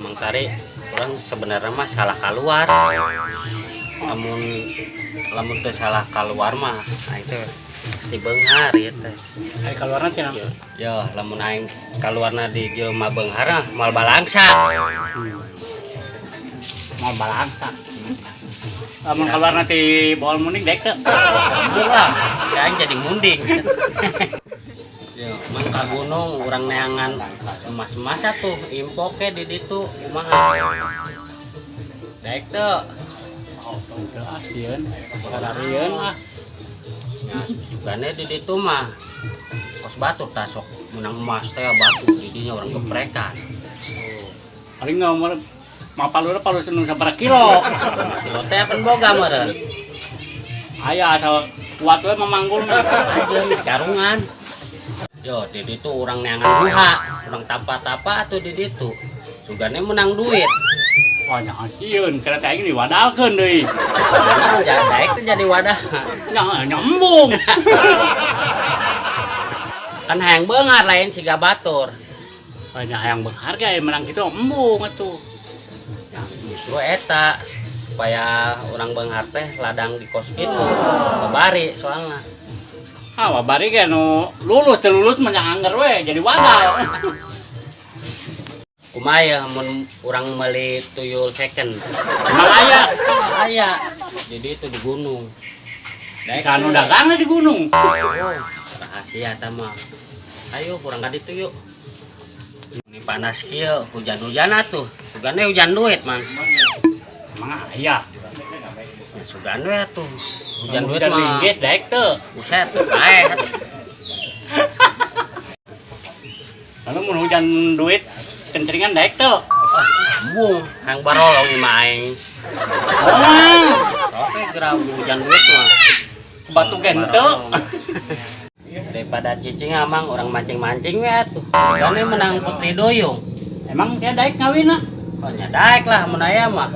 Mang Tari, urang sebenarnya mah salah keluar. Lamun lamun teu salah keluar mah, nah itu pasti beunghar ieu teh. Ari kaluarna tina? Yo, lamun aing kaluarna di jelema beunghar mah moal balangsa. Moal balangsa. Lamun kaluarna ti bohol munding, daek teu? Embung lah, ya aing jadi munding. Yo, mang ka gunung urang neangan emas-emas atuh, impok ke di ditu kumaha? Daek teu? Oh, teu ah, sieun. Kararieun ah. Ya, sugane di ditu mah kos batur tah, sok menang emas teh batu di dinya urang geprekan. Paling nomor mah palu palu nu sabaraha kilo. Kilo teh pan boga meureun. Aya, asal kuat we memanggul. Ajeun di karungan. Yo, di ditu urang neangan duha, urang tapa-tapa atuh di ditu. Sugane menang duit. Wah, jangan sieun, kira teh aing diwadalkeun deui. Padahal daek teh jadi wadah. Nya nyembung. Kan hayang beunghar, lain siga batur. Banyak hayang beunghar ge menang kitu embung atuh. Ya, justru eta supaya urang beunghar teh ladang di kos kitu. Babari soalna. Ah, bari ge nu lulus teu lulus mah angger we jadi wadal. Kumaha ya mun urang meuli tuyul second? Emang aya? Aya. Jadi itu di gunung. Daek Bisa nu teu? Dagangna di gunung. Oh, rahasia eta mah. Ayo kurang ka ditu yuk. Ini panas kieu, hujan-hujan atuh. Sugane hujan duit, Man. Emang aya? Ya sugan we atuh. Hujan duit Hujan mah. Linggis daek teu? Buset, bae. Lalu mun hujan duit kencringan, daek teu? Ah, embung, hayang barolong ieu mah aing. Oh, Oke, geura hujan duit mah. Batu gente. Daripada cicing amang urang mancing-mancing we atuh. Sugane menang putri duyung. Emang sia daek ngawin ah? Oh, nya daek lah mun aya mah.